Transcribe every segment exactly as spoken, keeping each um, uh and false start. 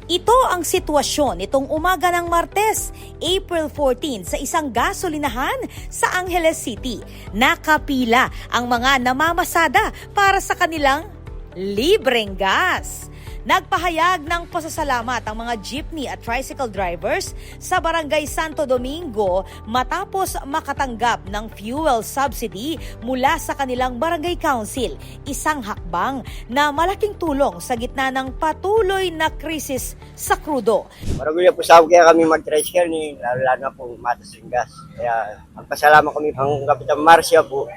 Ito ang sitwasyon nitong umaga ng Martes, April fourteen, sa isang gasolinahan sa Angeles City. Nakapila ang mga namamasada para sa kanilang libreng gas. Nagpahayag ng pasasalamat ang mga jeepney at tricycle drivers sa Barangay Santo Domingo matapos makatanggap ng fuel subsidy mula sa kanilang barangay council, isang hakbang na malaking tulong sa gitna ng patuloy na krisis sa krudo. Maragul ya pu sa kekami mag-tricycle ni, lalo-lalo na pu matas ing gas. Kaya magpasalamat kami kang Kapitan Marcia pu,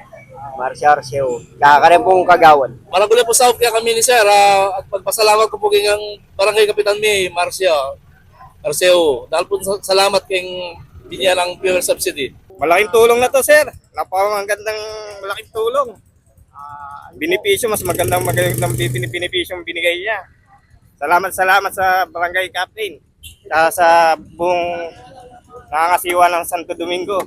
Marcia Arceo, tsaka karen pung kagawad. Maragul ya pu sa kekami ni sir, ah, at magpasalamat ku pu keng Barangay Kapitan mi, Marcia Arceo. Dahil pu sa, salamat keng binie nang fuel subsidy. Malaking tulong na 'to, sir. Napakagandang malaking tulong. Benepisyo, mas magandang, magandang bini-, benepisyong binigay niya. Salamat, salamat sa Barangay Captain, sa, sa buong nangangasiwa ng Santo Domingo.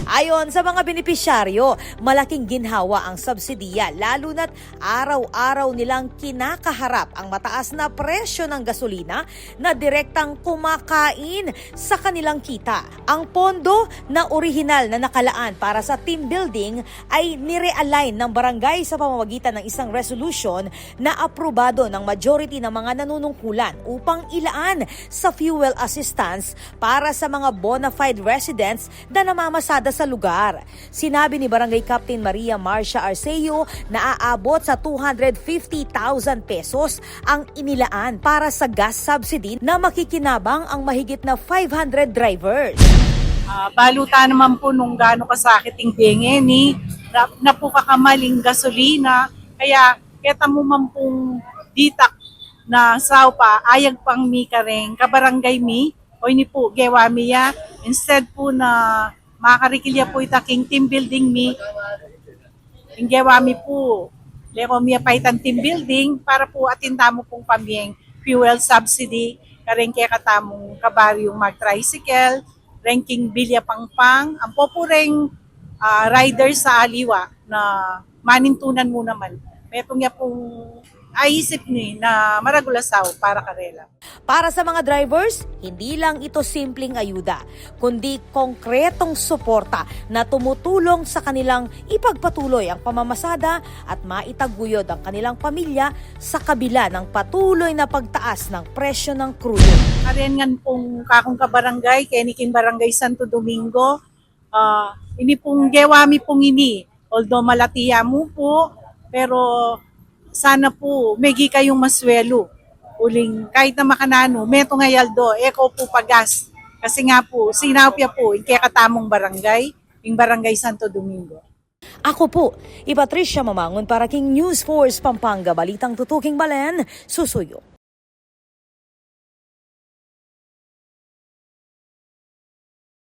Ayon sa mga benepisyaryo, malaking ginhawa ang subsidiya, lalo na't araw-araw nilang kinakaharap ang mataas na presyo ng gasolina na direktang kumakain sa kanilang kita. Ang pondo na orihinal na nakalaan para sa team building ay nire-align ng barangay sa pamamagitan ng isang resolusyon na aprobado ng majority ng mga nanunungkulan upang ilaan sa fuel assistance para sa mga bona fide residents na namamasada sa lugar. Sinabi ni Barangay Captain Maria Marcia Arceo na aabot sa two hundred fifty thousand pesos ang inilaan para sa gas subsidy na makikinabang ang mahigit na five hundred drivers. Ah, balu ta naman pu nung gaano kasakit ing benge ni, na, na pu kakamal ing gasolina, kaya keta mu man pung ditak na saup, ayag pang mi kareng kabarangay mi, o ini pu gewa mi ya, instead pu na makarikil ya pu ita king team building mi, ing gewa mi pu, leko mi ya pa itang team building para pu atin tamu pung pamieng fuel subsidy kareng kekatamung kabaryung mag-tricycle, reng king Villa Pangpang, ampo pu reng, ah, rider sa aliwa na manintunan mu naman. Metung ya pung aisip ni na maragul a saup para karela. Para sa mga drivers, hindi lang ito simpleng ayuda, kundi konkretong suporta na tumutulong sa kanilang ipagpatuloy ang pamamasada at maitaguyod ang kanilang pamilya sa kabila ng patuloy na pagtaas ng presyo ng krudo. Karen ngan pung kakung kabarangay, keni king Barangay Santo Domingo, ah, ini pung gewa mi pung ini, although malati ya mu pu, pero sana pu megi kayung maswelu. Uling kahit na makananu, metung a aldo, e ko pu pagas. Kasi nga pu, sinaup ya pu ing kekatamung barangay, ing Barangay Santo Domingo. Ako pu i Patricia Mamangun para king News Force Pampanga, balitang tutuking balen, susuyu.